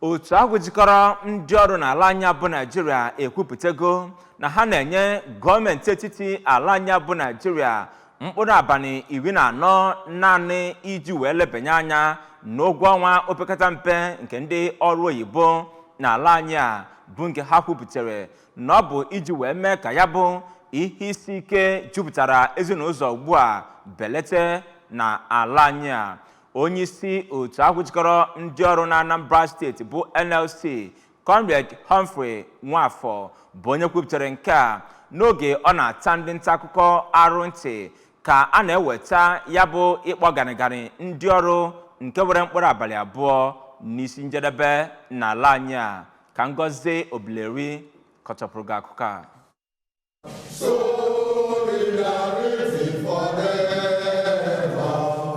Otu ahụ jikọrọ ndị ọrụ n'ala anyị bụ Naijiria ekwupụtago na ha na-enye gọọmenti etiti ala anyị bụ Naijiria mkpụrụ abalị 14 naanị iji wee lebanye anya n'ụgwọ ọnwa opekata mpe nke ndị ọrụ oyibo n'ala anyị a, bụ nke ha kwupụtara na ọ bụ iji wee mee ka ya bụ ihe isi ike jupụtara ezinụzọ ugbu a belete na ala anyị a. Onye isi otu ahụ jikọrọ ndị ọrụ na Anambra Steeti bụ NLC, Comrade Humphrey Nwafọ, bụ onye kwupụtara nke a n'oge ọ na-ata ndị nta akụkọ arụ ntị ka a na-eweta ya bụ ịkpọ ganịganị ndị ọrụ nke nwere mkpụrụ abalị 2 n'isi njedebe n'ala anyị a. Ka Ngozi Obileri kọchapụrụ gị akụkọ a. Solidarity forever,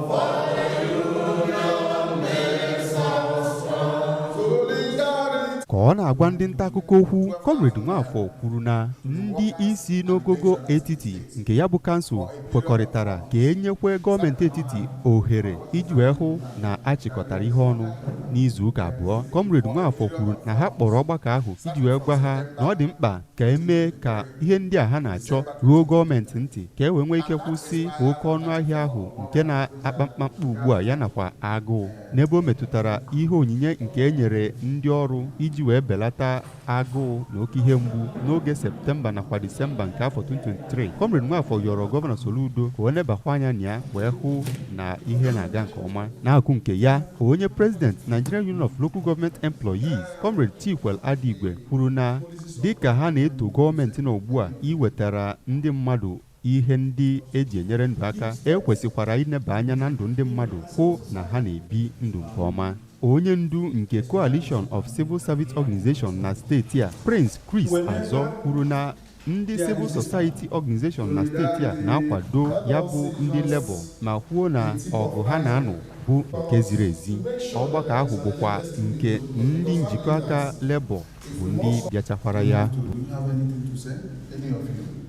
for the union makes us strong. Solidarity. Ka ọ na-agwa ndị nta akụkọ okwu, Comrade Nwafọ kwuru na ndị isi n'ogogo etiti nke ya bụ kansụl kwekọrịtara ka e nyekwe gọọmenti etiti ohere iji wee hụ na achịkọtara ihe ọnụ n'izu ụka 2. Comrade Nwafọ kwuru na ha kpọrọ ọgbakọ ahụ iji wee gwa ha na ọ dị mkpa ka emee ka ihe ndị a ha na-achọ ruo gọọmenti ntị, ka e wee nwee ike kwụsị oke ọnụ ahịa ahụ nke na-akpa mkpamkpa ugbu a, ya nakwa agụụ n'ebe o metụtara ihe onyinye nke e nyere ndị ọrụ iji wee belata agụụ na oke ihe mgbu n'oge Septemba nakwa Disemba nke afọ 2023. Comrade Nwafọ yọrọ Gọvanọ Soludo ka o nebakwa anya na ya wee hụ na ihe na-aga nke ọma. N'akụkụ nke ya, onye prezident Nigerian Union of Local Government Employees, Comrade Chikwel Adigwe, kwuru na dịka ha na-eto gọọmenti na ugbu a iwetara ndị mmadụ ihe ndị eji enyere ndụ aka, ekwesịkwara ineba anya na ndụ ndị mmadụ hụ na ha na-ebi ndụ nke ọma. Onye ndu nke Coalition of Civil Service Organization na steeti a, Prince Chris Azọ, kwuru na ndị Civil Society Organization na steeti a na-akwado ya bụ ndị Labour ma kwuo na ọgụ ha na-anụ bụ nke ziri ezi. Ọgbakọ ahụ bụkwa nke ndị njikọ aka Labour bụ ndị bịachakwara ya. Do you have anything to say? Any of you?